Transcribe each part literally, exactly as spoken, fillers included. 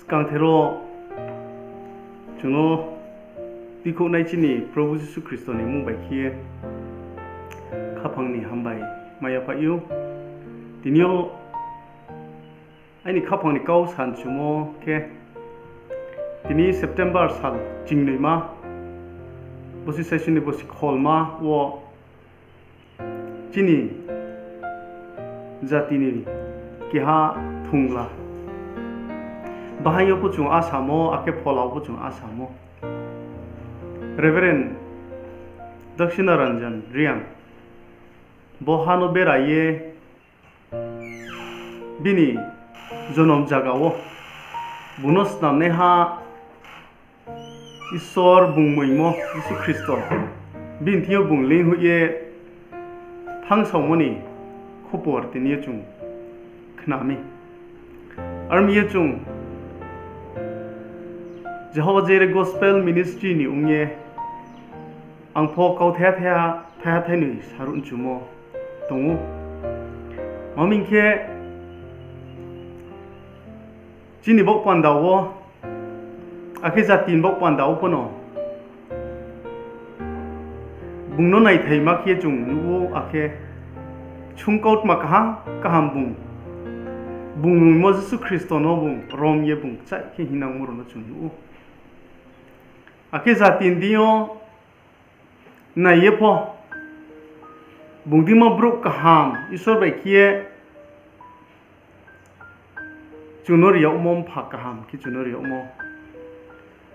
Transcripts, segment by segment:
Kangther wo chung no tuikhouhnai chini Probhu Jisu Khristo ni mmung bai khe ye khaphang ni hambai mai yaphaih ou. Tini yo aini khaphang ni kau sanchumo khe, tini September sal chingnoima, bosi saisuni bosi kholma wo chini jati ni keha thungla, bahaing yo pho chung asamo, akhe phola wo pho chung asamo, Reverend Dakshina Ranjan Reang, bo ha no bera ye bini jonom zaga wo bung no snamnaiha Isor bung moingmo Jisu Khristo, bini thing yo bung leinghoih ye thanngsaomo ni khupor tini yo chung khna mi. Are ong mi ye chung Jehovah Jireh Gospel Ministry ni ong ye ang pho kauthai thaiha thainoi saruh nchumo tong ou. Ma hing khe, chini baoh panda wo, akhe jati ni baoh panda wo pho no bung no naithaima khe chung nuh ou, akhe sungkautma kaham kaham bung, bung moingmo Jisu Khristo no bung rom ye bung kchaih khe hingnangmo rao no chung nuh ou. Akhe jati ni deing yo nai ye pho, bung deingmo brouh kaham Isor bai khe ye chung no ri yagmo, mpha kaham khe chung no ri yagmo.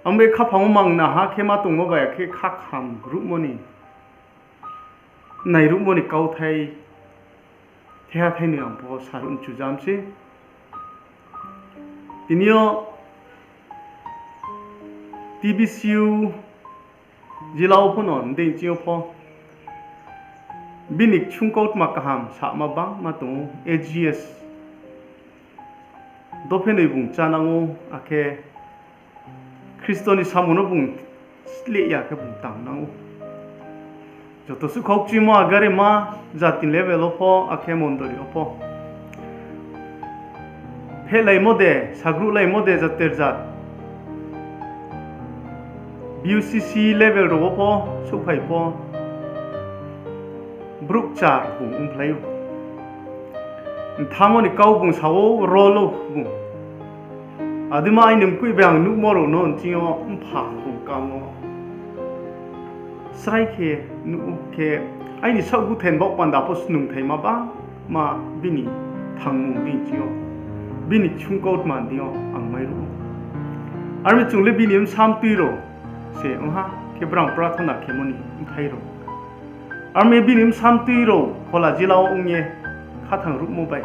Abo ye khaphang wo mangnaha khe ma tongmo bai khe khakham ruhmo ni, nairuhmo ni kauthai thaiha thainoi ang pho saruh nchujam sei. Tini yo T B C U jila wo pho no, ndei ching yo pho bini sungkautma kaham sama bangma tong ou, A G S dophenoi bung chánang ou, akhe Khristo ni samung no bung sleh ya khe bung tangnang ou. Joto suhkhaukchimo agarema jati level wo pho, akhe mondoli wo pho phehlaimo de, sagruhlaimo de, jater jat, B U C C level rao wo pho souhphai pho, brouh kchar bung ongphlai ou. Mthamo ni kau bung sa ou, rol ou bung. Adima aini mkoih bai ang nuhmo rao no nching yo mpha bung kamo srai khe nuh ou khe, aini saohguthe ni baoh panda pho snungthaima bangma bini thangmung deing ching yo, bini sungkautma deing yo ang mairuh ou. Are ong mi chung le bini bsa mtui rao se ong ha khe brang prathona khemo ni bthai rao. Are ong mi bini bsa mtui rao phola jila wo ong ye khathang ruhmo bai,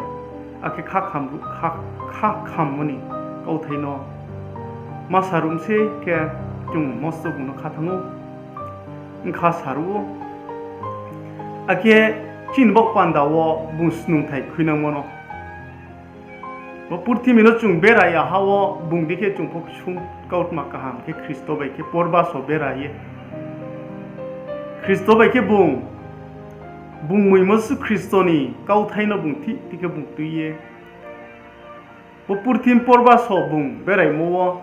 akhe khakham ruh-, kha-, khakham mo ni kauthai no ma saruh mi sei khe chung mosto bung no khathang ou, bkha saruh ou. Akhe chini baoh panda wo bung snungthai khuinangmo no, bo purthimbi no chung bera ya ha wo bung dei khe chung pho ksung kautma kaham khe Khristo bai khe porbaso bera ye, Khristo bai khe bung, bung moingmo Jisu Khristo ni kauthai no bung thih thih khe bung tui ye, bo purthimbi porbaso bung beraimo wo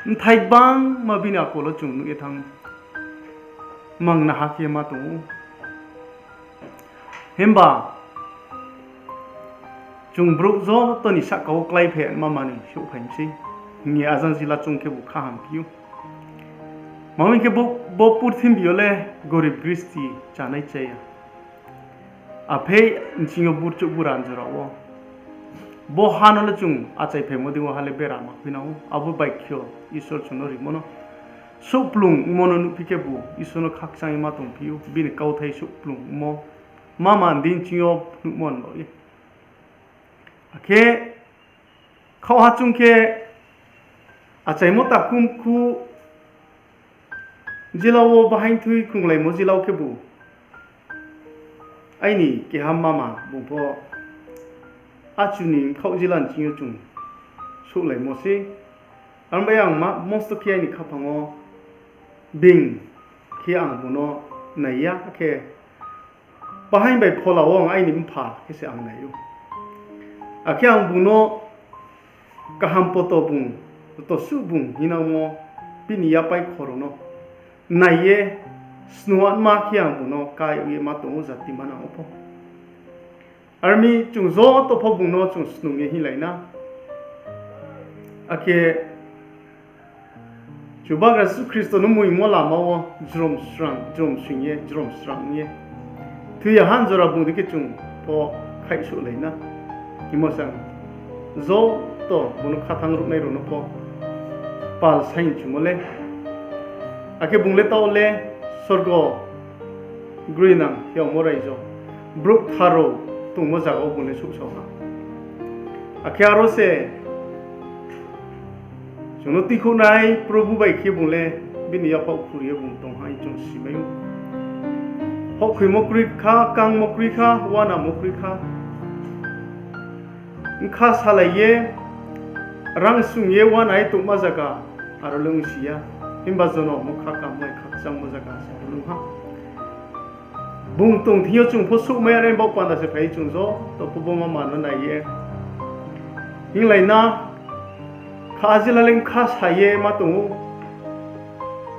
bthai gbangma bini akol wo chung nuh ye thanng, mangnaha khe ma tong ou. Himba chung brouh joto ni sahka wo kláiphai ma manoi souhphai mi sei hing ye ajang jila chung khebu kha hamphi ou. Tma hing khe bo, bo purthimbi yo le gorib gristi chanai chaya. Aphei nching yo burchouh bura njora wo, bo ha no le chung achaiphaimo dei wo ha le bera ma khuinang ou. Abo bai khe Isor chung no rimo no, souhplung ongmo no nuhphi khebu Isor no khakchang ye ma tongphi ou, bini kauthai souhplung ongmo, ma ma ndi nching yo phnuhmo ni baoh ye. Akhe khaoh ha chung khe achaimo takhum khu jila wo bahaing thui krunglaimo jila wo khebu aini keha mama bung pho achu ni khaoh jila nching yo chung souhlaimo sei. Aro bai ang ma, mosto khe aini khaphang wo being khe ang bung no nai ya, akhe bahaing bai phola wo ang aini mpha khe se ang nai ou. Akhe ang bung no kaham poto bung, joto suh bung hinangmo bini yapai kho rao no nai ye, snungma khe ang bung no ká yag ye ma tong ou jati manang wo pho. Ar mi chung joto pho bung no chung snung ye hinglai na. Akhe Chubagra Jisu Khristo no muimo lama wo jrom srang, jrom sing ye, jrom srang ye, thoi ya han jora bung dei khe chung pho khaihsouhlai na. Himo sang joto bung no khathang ruhnai rao no pho pal saing chumo le. Akhe bung le taoh le sorgo groinang hiaomo raijo, brouh kthar rao tongmo zaga wo bung le souhsao ha. Akhe aro se chung no tuikhouhnai Probhu bai khe bung le bini yaphaoh khuri ye bung tong ha hing chung simai ou. Houhkhoimo kroi kha, kangmo kroi kha, uanamo kroi kha. Bkha salai ye, rang sung ye uanai tongma zaga aro le ongsi ya. Himba jonom no kha kamai khakchangmo zaga se aro le ong ha. Bung tong thing yo chung pho souhmai ya nai baoh panda se phai ye chung joto pho bo mama no nai ye hinglai na. Kha ajila le bkha sa ye ma tong ou.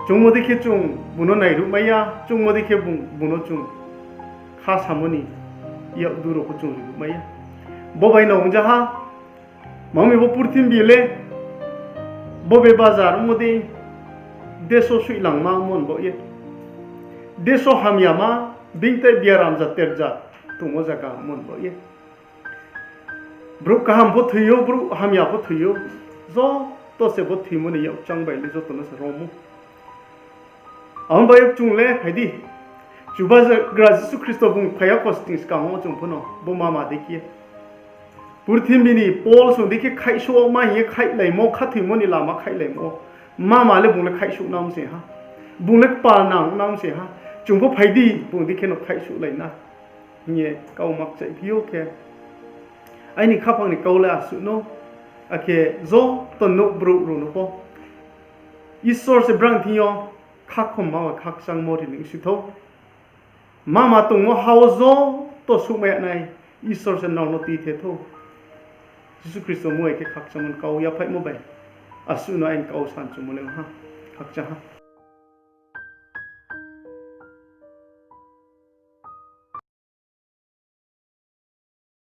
Chungmo dei khe chung bung no nairuhmai ya, chungmo dei khe bung, bung no chung kha samo ni yak du rao pho chung riruhmai ya. Bo bai no ongja ha, ma mi bo purthimbi le, bo be bajar ongmo dei, deso soihlangma mon baoh ye, deso hamyama, being tei biaram ja terja tongmo zaga mon baoh ye. Brouh kaham pho thoi ou, brouh hamya pho thoi ou, joto se bo thoimo ni yakchang bai le joto no se rom ou. Abo bai chung le phai di, Chubagra Jisu Khristo bung phai ya kosting skang wo chung pho no bo mama dei khe, purthimbi ni Paul song dei khe khaihsouh ma hing ye khaihlaimo, khathoimo ni lama khaihlaimo, mama le bung le khaihsouh nang se ha, bung le kpal nang nang se ha. Chung pho phai di, bung dei khe no khaihsouhlai na hing ye kau ma kchaihphi ou khe, aini khaphang ni kau le asuh no, akhe joto nouh brouh rao no pho Isor se brang thing yo khakhomma bai khakchangmo ri ni si thou. Mama tongmo ha wo joto souhmai ya nai Isor se nrao no tuithe thou. Jisu Khristo mung bai khe khakchangmo ni kau yaphaihmo bai asuh no aini kau sanchumo le ong ha, khakchang ha.